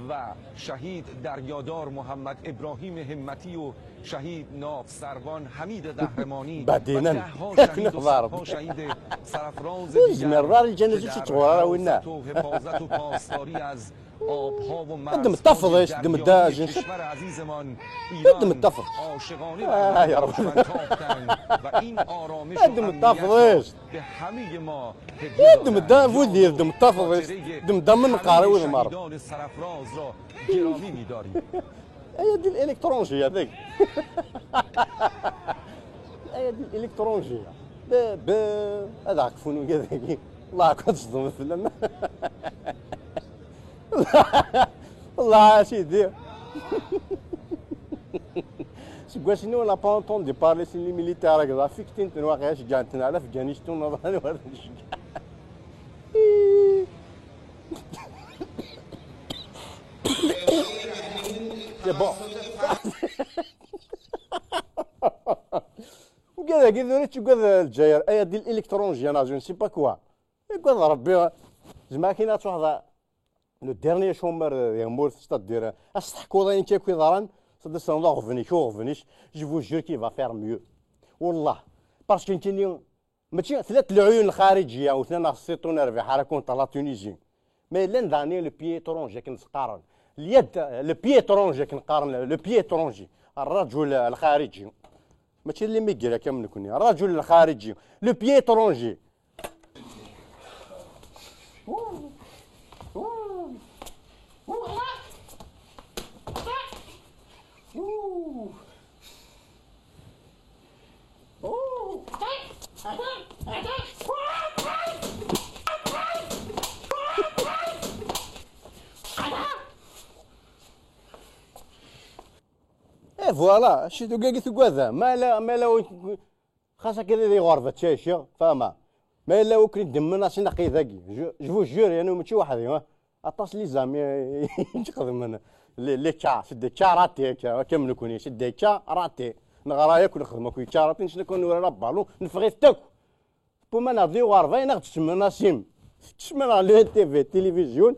و شهید دریادار محمد ابراهیم همتی و شهید ناوسروان حمید قهرمانی و بعدینن. ده‌ها شهید و نظر. صدها شهید سرافراز وزمیر دیگر راه الجنازه که در چطور راه راه وینا؟ عزت و حفاظت و پاسداری از آبها و قدم مرزهای التفض، قدم دریایی الداجن. کشور عزیزمان قدم ایران التفض. عاشقانه آه، يا بر رب. ما تاختند و این آرامش و قدم امنیت التفض. را به همهٔ ما هدیه قدم الدفض، قدم التفض. قدم الدم من قاري وذمر. شهیدان سرافراز را گرامی می‌داریم. ايادي الالكترونجيه هذيك. ايادي الالكترونجيه. ب ب هذا عقفون وكذا. الله اكبر تصدم الفيلم. والله يا سيدي. سكواسني ولا با اونتوندي بارلي سي لي ميليتير هكذا فيكتين تنواقع شجعتنا على افغانستان. C'est bon. وكذا كذا تقول الجزائر ايادي الالكترونجيه انا جو سي با كوا. يقول ربي زعما كاين تروح le dernier chômeur يموت c'est-à-dire استحكوا ضاين تيكوي ضران c'est-à-dire c'est un revenus كو revenus. Je vous jure qu'il va faire mieux والله. Parce que نتيني ماشي ثلاث العيون الخارجيه وثنا السيطون ربي حركون تاع la Tunisie. Mais l'an dernier le pied étranger كنسقارن اليد le pied étranger كنقارن le pied étranger الرجل الخارجي. ماشي اللي ميقرا كامل نكوني الرجل الخارجي le pied étranger. اي فوالا شي دوكا قلت كذا ما لا ما لا. خاصة كذا دي غرفة تشاشة فاهمة. ما لا وكري دمنا سي نقي ذاكي. جو فو جور يعني ماشي وحدي ها. اطاس لي زامي يخدم لي لي كا سدي كا راتي كا كم نكوني سدي كا راتي. نغرايا كل خدمة كوي كا راتي نشنا كون نورا بالو نفغي تاك. بوما ناضي وغرفة ناخد تسمى نسيم. تسمى لي تي في تلفزيون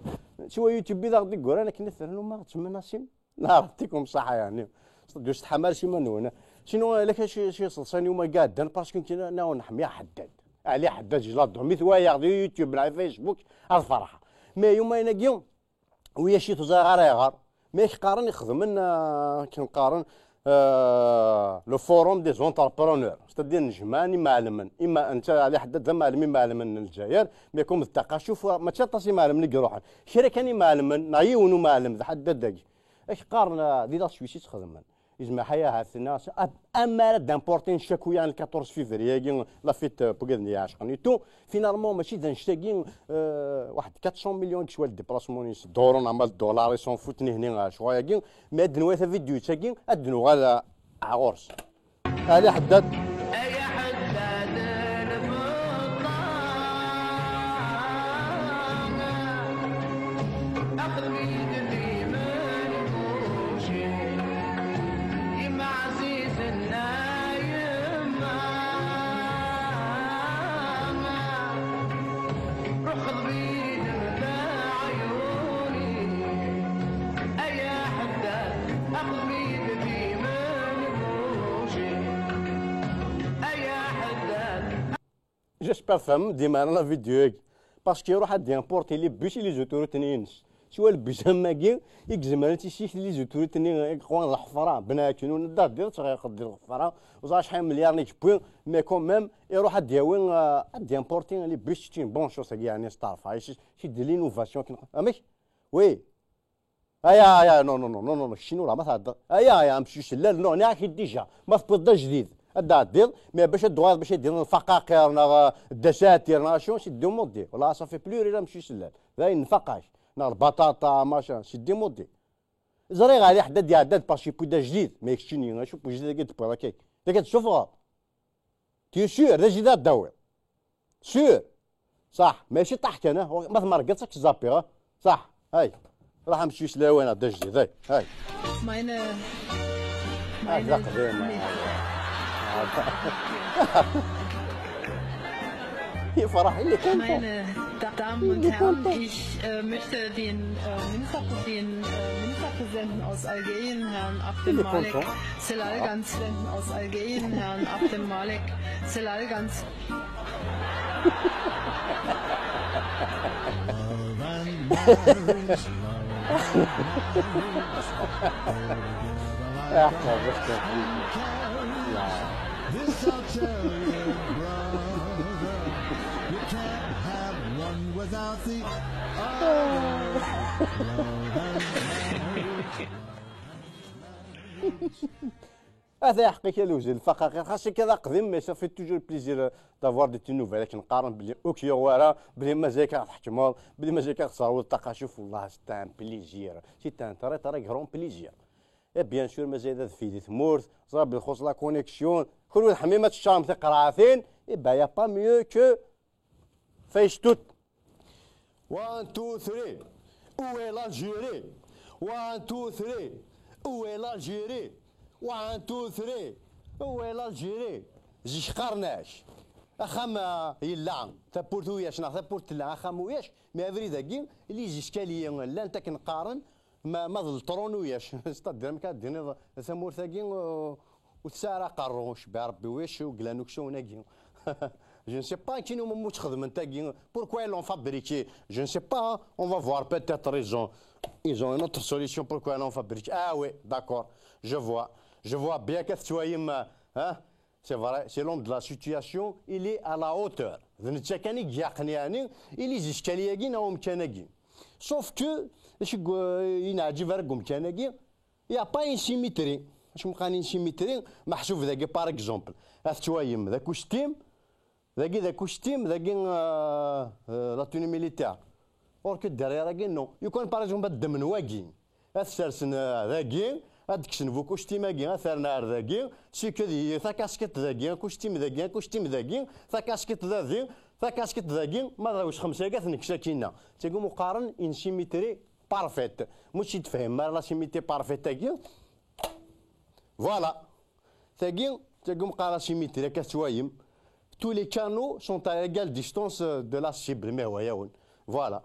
سوا يوتيوب بيضا غدي كورا انا كنا ثرنو ما تسمى نسيم. نعرف يعطيكم الصحة يعني. دوشت حمار شي منون. Sinon, ala kac iseḍsan yuma iɛeddan, parce que nekk naɣ neḥmi Ḥeddad. Ali Ḥeddad, je l'adore. Mi t-walaɣ di YouTube neɣ Facebook, ad ferḥeɣ. Mais yuma-agi, wiyac i tuẓa ara iɣer. Mi ak-qqaren ixedmen, euh, akken qqaren, euh, le forum des entrepreneurs. C'est-à-dire, nejmaɛen imɛelmen. Ima, netta Ali Ḥeddad d amɛelm imɛelmen n Lezzayer, mais comme d Taqacuf, mačči aṭas imɛelmen i iruḥen. Kra kan imɛelmen, neɣ yiwen umɛelm, d Ḥeddad-agi. Ak-qqaren, euh, di la Suisse i tt-xedmen. Izmer ḥaya ahat tenna, amara d-importin ccakula n le quatorze février-agi, la fête, euh, n wigad-nni iɛecqen et tout. Finalement, mačči d annect-agi, euh, waḥed quatre cents millions i yeswa le déplacement-ines, ḍuhṛen ama d dollar, i s'en foutent nihni, euh, ccɣel-agi. Mais ad d-nwali tavidyut-agi, ad d-nuɣal, euh, ɣur-s. Ali Ḥeddad. J'espère tfehmem dima la vidéo-agi. Parce que iruḥ ad d-importi les bus et les autoroutes-nni-ines. Siwa le bus am wagi i izemren ad t-yessik les autoroutes-nni i yeqwan lḥefra, Bnaknun, da ddiḍ tɣiqeḍ di lxefra, ur ẓer acḥal milliards i yewwi, mais quand même, iruḥ ad d-yawi, euh, ad d-importi les bus, c'est une bonne chose, agi, yeɛni, steɛrfeɣ, c'est, c'est de l'innovation. Amek? Oui. Aya, aya, non, non, non, non, non, keččini ur ma tɛeddaḍ. Aya, aya, amcic llan, non, nniɣ-ak-id déjà. Ma tewwiḍ-d ajdid, ad d-tɛeddiḍ, mais bac ad d-tuɣaleḍ, bac ad d-tiniḍ lfaqaqir, neɣ, euh, ddasatir, neɣ acu, c'est démodé. Wallah, ça fait plus rire amcic llan. D ayen nfaq-ak. Neɣ lbaṭaṭa, machin, c'est démodé. Ẓriɣ Ali Ḥeddad iɛedda-d parce que yewwi-d ajdid, mais keččini, acu n wejdid-agi d-tewwiḍ akka? D akka d-tessufɣeḍ? Tu es sûr, d ajdid ad d-tawiḍ? Sûr. Ṣaḥ, mačči ṭaḥ kan, ah, ma tmergeḍ ad k-zapiɣ, ah. Ṣaḥ, hay. Ruḥ amcic lawan, d ajdid, hay, hay. Meine, ah, d aqdim. Yefreḥ, il est content. Meine Damen und Herren, ich, äh, möchte den, äh, Ministerpräsidenten, äh, Ministerpräsidenten aus Algerien, Herrn Abdelmalek Selal, ganz, aus Algerien, Herrn Abdelmalek Selal, ganz Ata aḥeqq-ik a Lewzel Lfaqaqi, xas akka d aqdim, mais ça fait toujours plaisir, euh, d'avoir de tes nouvelles. Akken qqaren belli ur k-yuɣ wara, belli mazal-ik ad ɣ-tḥekmeḍ, belli mazal-ik ad ɣ-tesserwuḍ Taqacuf, wallah, c'est un plaisir. C'est un très, très grand plaisir. Et bien sûr, mazal d adfel di tmurt, ẓriɣ belli txuṣṣ la connexion. Kunwi tḥemmim ad teččarem tiqerɛatin, eh ben, y a pas mieux que Face tout. One, two, three. Où est l'Algérie? One, two, three. Où est l'Algérie? One, two, three. Où est l'Algérie? Zik qqaren-ak axxam, ah, yella, tawwurt uyac, neɣ tawwurt tella, axxam uyac, mais abrid-agi, les escaliers llan akken qqaren, ma, ma d lṭrun uyac. C'est-à-dire, amek ad d-tiniḍ tamurt-agi, uh, ur tesɛi ara aqerru, cebbi Rebbi, wiyac uglan uksawen-agi. Je ne sais pas, akken umi tt-xedmen tagi. Pourquoi ils l'ont fabriqué? Je ne sais pas, hein. On va voir, peut-être ils ont, ils ont une autre solution. Pourquoi ils l'ont fabriqué? Ah oui, d'accord. Je vois. Je vois bien que tu as, hein? C'est vrai, c'est l'homme de la situation, il est à la hauteur. D netta kan i ilaqen, yeɛni, i les escaliers-agi neɣ umkan-agi. Sauf que, acu i, i neɛǧib ara deg umkan-agi, il y a pas une symétrie. Acu meqqar une symétrie? Meḥsub dagi, par exemple, ad tettwayem d akustim, dagi d akustim, dagi, euh, euh, la tenue militaire. Or que derrière-agi, non. Yukan, par exemple, ad ddmen wagi, ad t-sersen, euh, dagi, ad d-kksen bu kustim-agi, ad t-rren ar dagi, si que di takaskiṭ dagi, akustim dagi, akustim dagi, takaskiṭ dagi, takaskiṭ dagi, ma d awes xemsa-agi, ad t-nekkes akkinna. Tagi umi qqaren une symétrie parfaite. Mačči tefhim ara la symétrie parfaite-agi. Voilà. Tagi, tagi umi qqaren symétrie, akka tettwayem. Tous les canaux sont à égale distance, euh, de la cible, mais ouais, ouais. Voilà.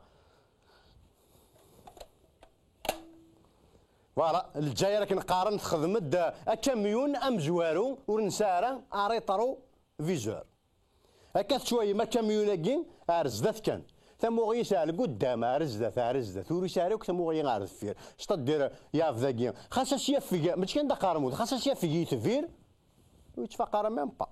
Voilà, Lezzayer akken qqaren texdem-d akamyun amezwaru ur nesɛi ara arétroviseur. Akka tettwayem akamyun-agi ar zdat kan. Tamuɣi-is ar lguddam, ar zdat, ar zdat. Ur yesɛi ara akk tamuɣi ar deffir. C'est-à-dire, yeɛbed-agi. Xas as yafeg, mačči kan d aqermud, xas as yafeg yetbir, ur yettfaq ara même pas.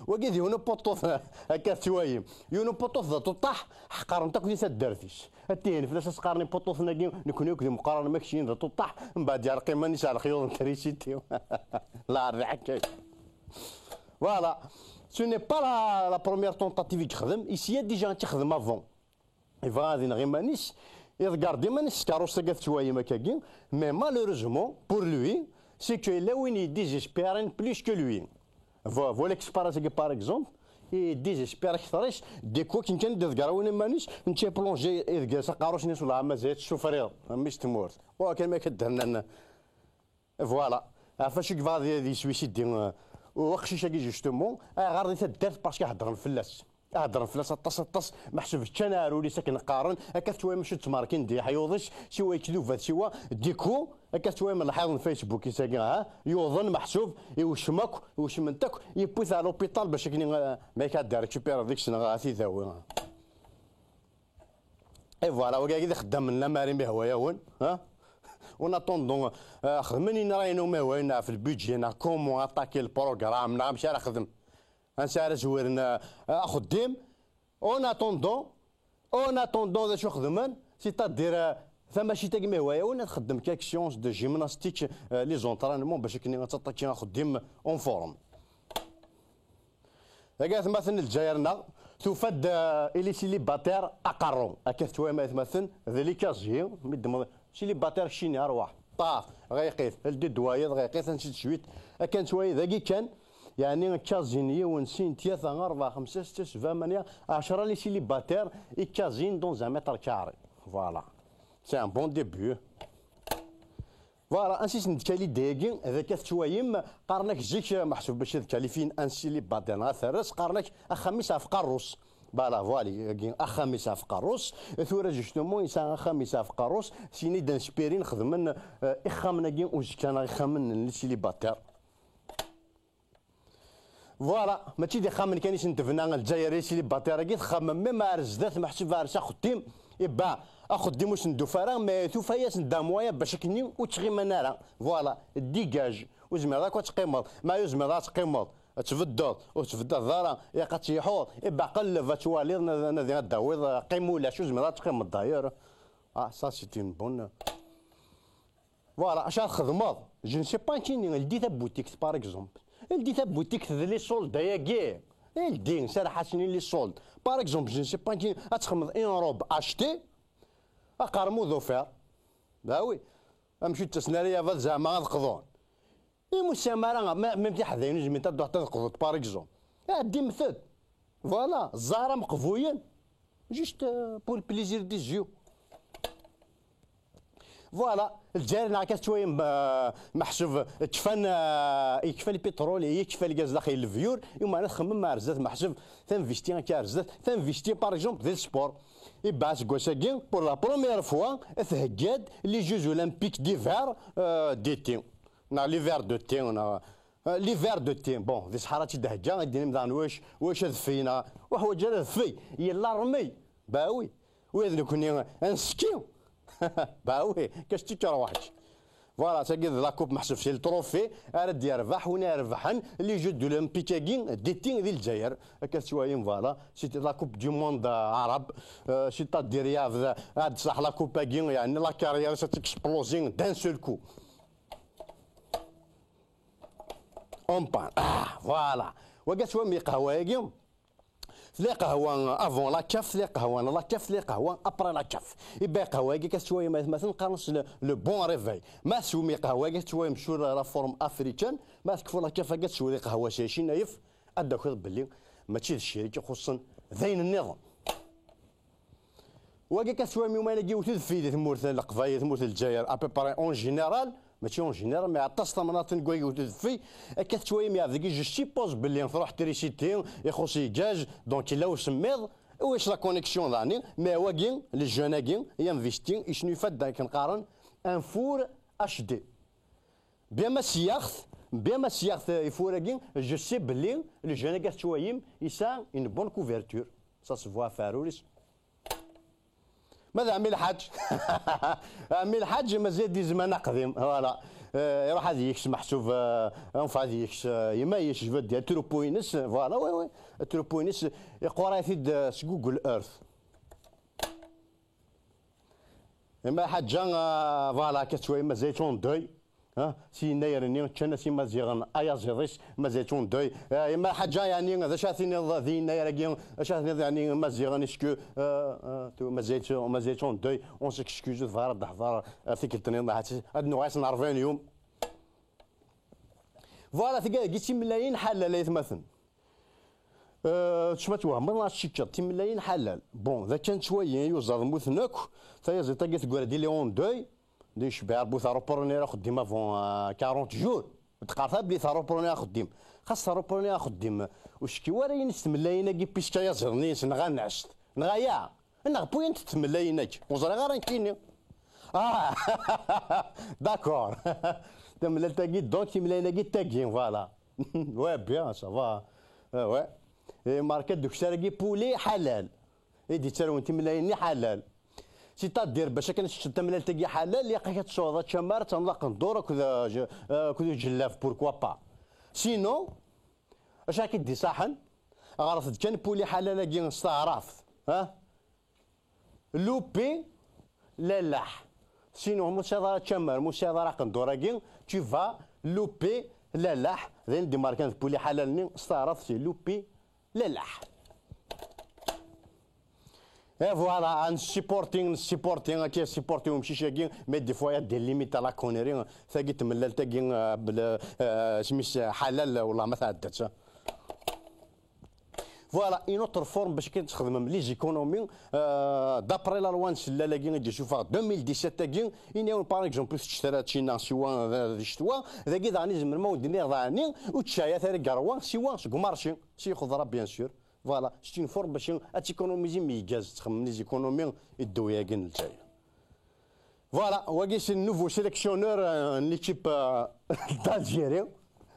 Wagi d yiwen upuṭṭut, akka tettwayem. Yiwen upuṭṭut d aṭuṭṭaḥ, ḥeqren-t akk di taddart-is. Attihin fell-as ad s-qqaren ipuṭṭuten-agi, nekni akk d imeqqranen, ma keččini d aṭuṭṭaḥ, mbeɛd yeɛreq iman-is ar lexyuḍ n trisiti. La rbiḥ akka. Voilà. Ce n'est pas la, la première tentative i yexdem, yesya déjà ad tt-ixdem avant. Yebɣa ad ineɣ iman-is, iḍegger-d iman-is s tkeṛṛust-agi tettwayem akkagi, mais malheureusement pour lui, c'est que yella win yedésespéren plus que lui. Vo-, voilà l'expérience-agi, par exemple, yedésespér akteṛ-is, du coup, akken kan i d-iḍegger win iman-is, netta iplonge, iḍegger s aqerru-s-nni s ulɣa mazal tessufriḍ, mmi-s tmurt. Wa kan ma k-d-rnan. Voilà. Ɣef wacu i yebɣa ad, ad yiswisidi, euh, uqcic-agi, justement, ayɣer di taddart, parce que heddren fell-as. Heddren fell-as aṭas, aṭas, meḥsub ččan aɛrur-is akken qqaren, akka tettwayem acu d-ttmerkin di leḥyuḍ-is, siwa yekdubat, siwa, du coup, akka tettwayem lḥiḍ n Facebook-is-agi, ha, yuḍen meḥsub, iwecem akk, iwecmen-t akk, yewwi-t ar l'hôpital bac akken, euh, ma akka ad d-récupérer deg-s neɣ ad t-idawi. Et voilà, wagi d ixeddamen n lamari, ma ihwa-yawen, ha? En attendant, euh, xedmen inra-inu, ma ihwa-yawen, ɣef le budget, neɣ comment attaquer le programme, neɣ amek ara xedmen, ansi ara zwiren, euh, axeddim. En attendant, en attendant, d acu xedmen? C'est-à-dire, euh, tamacint-agi, ma ihwa-yawen, ad txeddem quelques séances de gymnastique, euh, les entraînements, bac akken ad taṭaki axeddim en forme. Dagi atmaten n Lezzayer-nneɣ, tufa-d, euh, il est célibataire aqerru. Akka tettwayem atmaten, d les casiers, mi d-, célibataire keččini, arwaḥ. Ṭah, ɣiqit, ldi-d wayeḍ, ɣiqit, ansi d suite. Akka nettwayi dagi kan, yeɛni casier n yiwen, sin, tlata, rebɛa, xemsa, setta, sebɛa, manya, ɛecra les célibataires, i casier dans un mètre carré. Voilà. C'est un bon début. Voilà, ansi i sen-d-tekka l'idée-agi, d akka tettwayem, qqaren-ak zik, meḥsub bac ad kalifin un célibataire neɣ ad t-terres, qqaren-ak axxam-is ɣef qerru-s. Voilà, voilà, agi, axxam-is ɣef qerru-s. Tura, justement, yesɛa axxam-is ɣef qerru-s, syin i d-nspirin xedmen, euh, ixxamen-agi uzekka neɣ ixxamen n les célibataires. Voilà, mačči d ixxamen kan i sen-tebna Lezzayer i célibataire-agi, txemmem même ar zdat, meḥsub ar s axeddim. Iba, axeddim ur sen-d-tufa ara, mais tufa-yasen-d un moyen bac akken ur ttɣiman ara. Voilà, dégage. Ur zmireḍ akk ad teqqimeḍ. Ma ur zmireḍ ad teqqimeḍ, ad tbeddeḍ, ur tbeddeḍ ara, ilaq ad tleḥḥuḍ. Iba, qelleb ad twaliḍ, nadi, nadi ad d-tawiḍ, qqim ulac, ur zmireḍ ad teqqimeḍ d'ailleurs. Ah, ça, c'est une bonne. Voilà, acu ara txedmeḍ? Je ne sais pas, kini, ldi tabutikt, par exemple. Ldi tabutikt d les soldes-agi. Ldi, serreḥ-asen i les soldes. Par exemple, je ne sais pas, kini, ad txedmeḍ une robe achetée, aqermud offert. Bah oui. Amek ur d-ttasen ara yabad zeɛma ad qḍun? I ur tesɛim ara, ma, même tiḥdayin ur zmint ad d-ruḥent ad qḍunt, par exemple. Ɛeddimt-d. Voilà, ẓẓar ameqbuyen. Juste, euh, pour le plaisir des yeux. Voilà, Lezzayer-nneɣ akka tettwayem, euh, meḥsub kfan, euh, yekfa lpiṭrul, yekfa lgaz daxel levyur, i umana txemmem ar zdat meḥsub tanvesti akka ar zdat, tanvesti par exemple di sport. Iba aseggas-agi, pour la première fois, thegga-d les Jeux Olympiques d'hiver, euh, d'été, neɣ l'hiver d'été, neɣ Euh, l'hiver d'été, bon, di ṣṣḥara tt-id-thegga, i d-tinim daɣen wac, wac adfey, neɣ ur ḥwaǧ ara adfey, yella rrmey. Bah oui, wid nekni ad nsekki. Bah oui, qu'est-ce que tu crois? Voilà, tagi d la coupe meḥsub c'est le trophée ara d-yerbeḥ win irebḥen les Jeux Olympiques-agi d'été di Lezzayer. Akka tettwayem, voilà, c'était la coupe du monde, euh, arabe. Euh, c'est-à-dire, yeɛbed ad d-tṣaḥ la coupe-agi, yeɛni la carrière-is ad t-exploser d'un seul coup. Umpan. Ah, voilà. Wagi ad twayem lqahwa-agi. Tella lqahwa avant la CAF, tella lqahwa n la CAF, tella lqahwa après la CAF. Iba lqahwa-agi ad twayem atmaten qqaren-as le, le bon réveil. Ma teswem lqahwa-agi ad twayem sur la forme africaine, ma tekfu la CAF-agi ad teswed lqahwa s ɛecrin alef, ad d-takiḍ belli mačči d ccrik ixuṣṣen, d ayen nniḍen. Wagi akka tettwayem iman-agi iwet udfel di tmurt n Leqbayel, tmurt n Lezzayer, à peu près en général, mačči en général, mais aṭas tamnaḍt n wagi iwet udfel, akka tettwayem yeɛbed dagi, je suppose belli tṛuḥ trisiti, ixuṣ lgaz, donc yella usemmiḍ, Wish la connexion daɣni, mais wagi, le jeune-agi, i investi, yesnulfa-d akken qqaren, un four H D. Bien ma syaɣt, bien ma syaɣt ifur-agi, je sais belli le jeune-agi tettwayim, yesɛa une bonne couverture. Ça se voit ɣef uɛrur-is. Ma d ɛemmi Lḥaǧ. Ɛemmi Lḥaǧ mazal di zzman aqdim, voilà. Euh, iruḥ ad yeks meḥsub, euh, enfin ad yeks, euh, yema-ines, je veux dire, troupeau-ines, voilà, oui, oui. Troupeau-ines, iqquray-t-id, euh, s Google Earth. Ima Lḥaǧa, euh, voilà, akka tettwayim mazal-itt en deuil. Ha, si yennayer-nni ččan-as Imaziɣen ayaziḍ-is, mazal-itt en deuil. Eh, Ima Lḥaǧa, yeɛni, d acu ara tiniḍ di yennayer-agi, d acu ara tiniḍ, yeɛni, Imaziɣen, est-ce que, euh, euh, tu-, mazal-itt, mazal-itt en deuil, on s'excuse, tebɣa ad d-teḥḍer, eh, tikkelt-nni, ad nuɣal ad s-nerbeɛ yum. Voilà, tga dagi d timellalin ḥalal, ay atmaten. Euh, tecma twehmeḍ neɣ tcikkeḍ, timellalin ḥalal. Bon, d akken ttwayin yuẓaḍ mmuten akk, tayaziḍt-agi teggra-d il est en deuil, d icebbeɛ Rebbi tarupuṛ-nni ara xeddim avant, euh, quarante jours. Ur d-qqaret ara belli tarupuṛ-nni ara xeddim. Xas tarupuṛ-nni ara xeddim, ur cekkiw ara ayen s tmellayin-agi, puisque ayaziḍ-nni-ines nɣan-as-t. Neɣ aya? Neɣ wwin-t tmellayin-agi? Ur ẓriɣ ara nekkini. Ah, d'accord. Tamellalt-agi, donc, timellayin-agi d tagi, voilà. Ouais, bien, ça va. Euh, ouais. Et marka dduksar-agi poulet ḥalal. I d-yettarwen timellayin-nni ḥalal. C'est-à-dire, bac akken ad teččeḍ tamellalt-agi ḥalal, ilaq-ak ad tesɛuḍ ačamar, d tamḍa aqendur akked, euh, je-, euh, akked uǧellaf, pourquoi pas. Sinon, acu ara k-id-iṣaḥen? Ɣret-d kan poulet ḥalal-agi s taɛrabt, ha? Louper la laḥ. Sinon, ma ur tesɛiḍ ara ačamar, ma ur tesɛiḍ ara aqendur-agi, tu vas louper la laḥ. D ayen d-imarkan d poulet ḥalal-nni s taɛrabt, c'est louper la laḥ. Et voilà, ad supporter, supporter, akka supporter umcic-agi, mais des fois, il y a des limites à la connerie. Tagi temellalt-agi, euh, bla, euh, isem-is, euh, ḥalal, wallah ma tɛedda-tt. Voilà, une autre forme bac akken txedmem les économies, euh, d'après la loi n sellal-agi i d-yessufeɣ deux mille dix-sept-agi, ini-awen, par exemple, ur teččet ara ččina siwa, euh, di ccetwa, dagi daɣen izemren ma wen-d-nniɣ daɣen, ur tečča ara tara igerwa siwa seg umarci, si lxeḍra, bien sûr. Voilà, c'est une forme bac ad tikunumizim i gaz, txemmem les économies i ddewya-agi n Lezzayer. Voilà, wagi c'est le nouveau sélectionneur, euh, n l'équipe, euh, d'Algérie.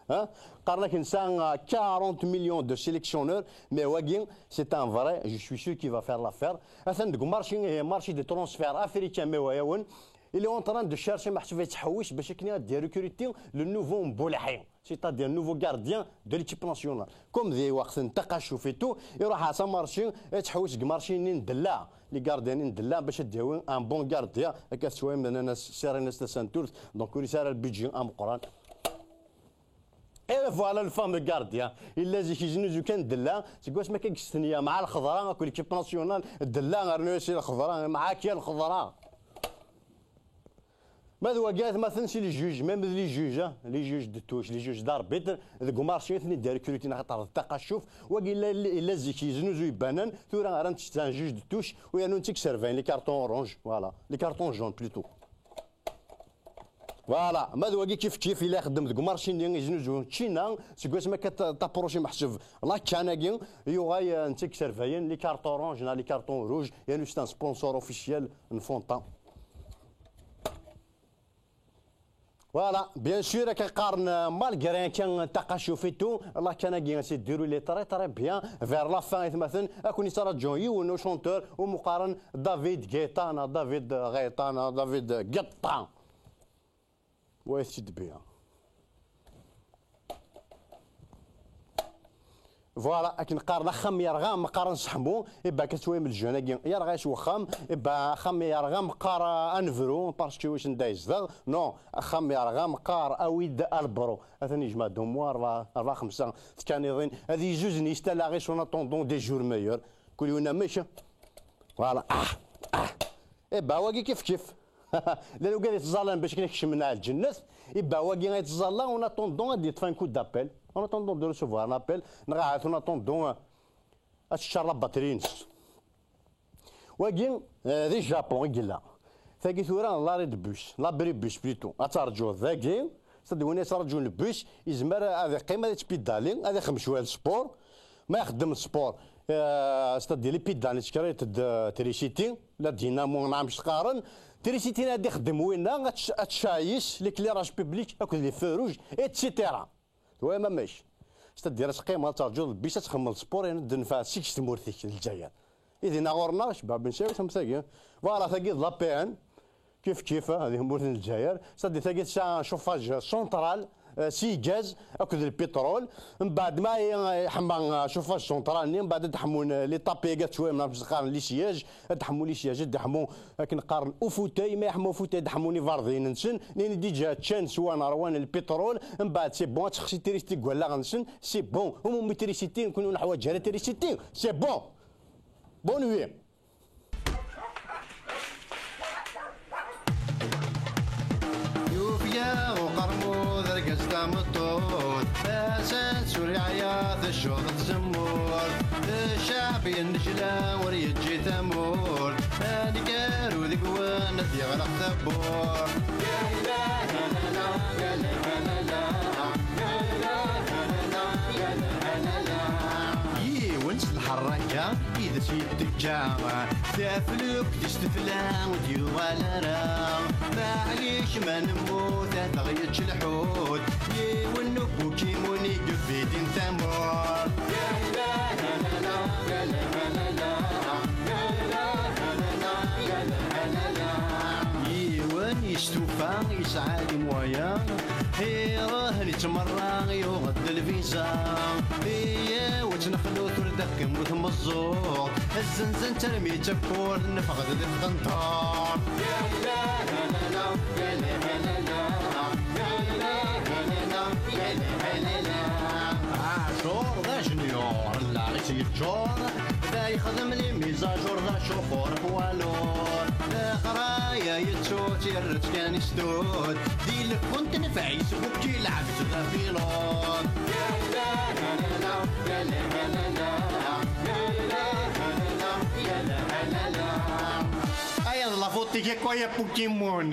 Hein? Qqaren-ak nesɛa, euh, quarante millions de sélectionneurs, mais wagi, c'est un vrai, je suis sûr qu'il va faire l'affaire. Atan deg marché, eh, marché des transferts africains, mais ouais, ouais. Il est en train de chercher, meḥsub yettḥewwis bac akken ad recruter le nouveau Mboulahi. C'est-à-dire nouveau gardien de l'équipe nationale. Comme di lweqt n Taqacuf et tout, iruḥ ɣer sa marché, yettḥewwis deg marché-nni n Della, les gardiens n Della, bac ad d-yawi un bon gardien, akka tettwayem, nnan-as, serrin-as tasantuft, donc ur yesɛi ara le budget ameqqran. Et voilà le fameux gardien. Yella zik yeznuzu kan Della, seg wasmi akka yestenya mɛa lxeḍra, akked l'équipe nationale, Della, rnu-as i lxeḍra, mɛa akya lxeḍra. Ma d wagi, atmaten, si les juges, même d les juges, hein, les juges de touche, les juges d'arbitre, deg umarci i ten-id-recrutin, axaṭer d Taqacuf, wagi yella, yella zik yeznuzu ibanan, tura rran-t c'est un juge de touche, u yernu netta i yesservayen les cartons orange, voilà, les cartons jaunes plutôt. Voilà, ma d wagi kif kif, yella ixeddem deg umarci-nni yeznuzu ččina, seg wasmi akka ta-, tapuruci meḥsub la CAN-agi, yuɣal, euh, netta i yesservayen les cartons orange, neɣ les cartons rouges, yernu c'est un sponsor officiel n Fanta. Voilà, bien sûr, akka qqaren, euh, malgré akka Taqacuf et tout, la CAN-agi s'est déroulée très, très bien. Vers la fin, atmaten, ad ken-yettraǧu yiwen n uchanteur, umi qqaren David Guetta, neɣ David Guetta, neɣ David Guetta. Wa t-id-bbiɣ. Voilà, akken qqaren axxam yerɣa meqqar ad nseḥmu, iba akka twayem lejhun-agi yerɣa-yas wexxam, iba axxam yerɣa meqqar ad nebru, parce que wissen da yezdeɣ, non, axxam yerɣa meqqar awi-d albro, atan yejmeɛ-d umu rebɛa, rebɛa, xemsa tkaniḍin, ad yezzuzen yistalaɣ-is en attendant des jours meilleurs, kul yiwen amek. Voilà, ah, ah. Iba wagi kif kif. Llan wigad yettẓallan bac akken ad kecmen ar lǧennet, iba wagi yettẓalla en attendant ad yeṭṭef un coup d'appel, en attendant de recevoir un appel, neɣ ahat en attendant, euh, ad teččar la batterie-ines. Wagi, euh, di Japon i yella. Tagi tura, l'arrêt de bus, l'abribus plutôt. Ad terǧuḍ dagi, c'est-à-dire win yettraǧun le bus, yezmer ad iqqim, ad yettpidali, ad ixdem cwiya de sport. Ma ixeddem sport, Euh, c'est-à-dire les pédales, trisiti, la dynamo, nɛam s-qqaren. Trisiti ad ixdem winna, ad tc-, ad tcɛel l'éclairage public akked les feux rouges, et cetera. Twala ma mac. C'est-à-dire ad teqqimeḍ ad terǧuḍ bis ad txedmeḍ sport, ad d-tenfeɛ seg tmurt-ik n Lezzayer. Idina ɣur-neɣ, cbaḥ ben sawi, am tagi. Voilà, tagi d la P N. Kif kif, ah, di tmurt n Lezzayer. C'est-à-dire tagi tesɛa chauffage central, euh, si gaz akked lpiṭrul. Mbeɛd ma i-, iḥma, euh, chauffage central-nni, mbeɛd ad d-ḥmun, euh, les tapis, ad twalem, am s-qqaren, les sièges, ad d-ḥmun les sièges, ad d-ḥmun akken qqaren ufutay, ma iḥma ufutay ad d-ḥmun iberḍiyen-nsen, nini déjà ččan swan ṛwan lpiṭrul, mbeɛd c'est bon, ad texsi trisiti deg wallaɣ-nsen, c'est bon, umi trisiti, nekkni ur neḥwaǧ ara trisiti, c'est bon. Bonne nuit. Yufeg-aɣ uqermud, argaz tameṭṭut, tasa-s ur yeɛya, teccuḍ tzemmurt. Ccɛeb yennejla, ur yeǧǧi tamurt. Aneggaru deg-wen ad d-yeɣleq tawwurt. Yiwen s lḥerraka i d as-yetteǧǧa, taflukt s tefla ur d-yuɣal ara. Maɛlic ma nemmut ad aɣ-yečč lḥut, yiwen n ubukimun i yebidin tamurt. Yiwen yestufa yesɛa les moyens, iruḥ yettmerra, yuɣ-d lviza. Iyyawet nexlut ur d-qqim ur tmeẓẓuɣ. Zzenzen-tt armi d tawwurt, neffeɣ-d di tqenṭert. Ɛacur d ajenyur, llaɣ-is yeččur, da yexdem les mises à jour, d acuxur poids lourd. Leqraya yettu-tt, yerra-tt kan i stud. Di lkunt n Facebook ilɛeb-tt d apilud. Aya d la faute-ik akk, ay a Pokémon.